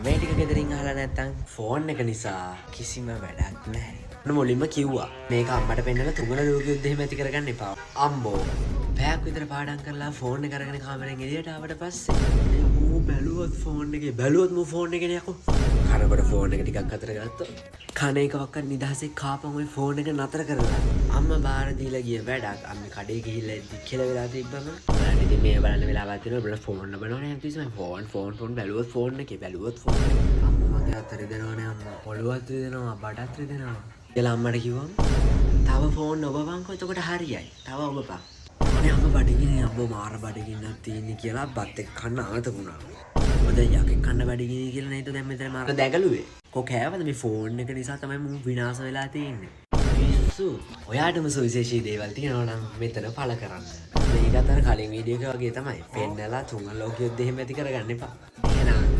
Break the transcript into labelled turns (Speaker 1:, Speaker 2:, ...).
Speaker 1: මේ ටික ගෙදරින් අහලා නැත්තම් ෆෝන් එක නිසා කිසිම වැඩක් නැහැ. ඔන්න මුලින්ම කිව්වා මේක අම්මට පෙන්නලා තුන්වන ලෝක යුද්ධ එහෙම ඇති කරගන්න එපා. අම්බෝ, පැයක් විතර පාඩම් කරලා ෆෝන් එක අරගෙන කාමරෙන් එළියට ආවට පස්සේ මූ බැලුවොත් ෆෝන් එකේ, බැලුවොත් මූ ෆෝන් එකේ නේ යකෝ. කනකොට ෆෝන් එක ටිකක් අතර ගත්තොත් කන එකවත් නිදහසේ කාපන් ඔය ෆෝන් එක නතර කරලා. අම්මා බාර දීලා ගිය වැඩක් අම්මේ කඩේ ගිහිල්ලා එද්දි කියලා වෙලා තිබ්බම බලන්න ඉතින් මේ බලන්න වෙලාවක් තියෙනවා. බලන්න ෆෝන් බලනවනේ හැමතිස්සෙම ෆෝන් ෆෝන් ෆෝන්, බැලුවොත් ෆෝන් එකේ, බැලුවොත් ෆෝන් එකේ. අම්මා මගේ අත රිදෙනවනේ අම්මා, ඔළුවත් රිදෙනවා, බඩත් රිදෙනවා කියලා අම්මට කිව්වම තව ෆෝන් ඔබපන්කෝ, එතකොට හරියයි, තව ඔබපන්. අනේ අම්මා බඩගිනි අම්මෝ, මාර බඩගින්නක් තියෙන්නේ කියලා බත් එක කන්න ආතක වුණා. ඔය දැන් යකෙක් කන්න බඩගිනි කියලා නේද දැන් මෙතන මාර දැගලුවේ. කො කෑවද? මේ ෆෝන් එක නිසා තමයි මුන් විනාශ වෙලා තියෙන්නේ. පිස්සු. ඔයාටම සුවිශේෂී දේවල් තියෙනවා නම් මෙතන පළ කරන්න. මේකත් අර කලින් වීඩියෝ එක වගේ තමයි. පෙන්නලා තුන්වන ලෝක යුද්ධ එහෙම ඇති කරගන්න එපා. එහෙනම්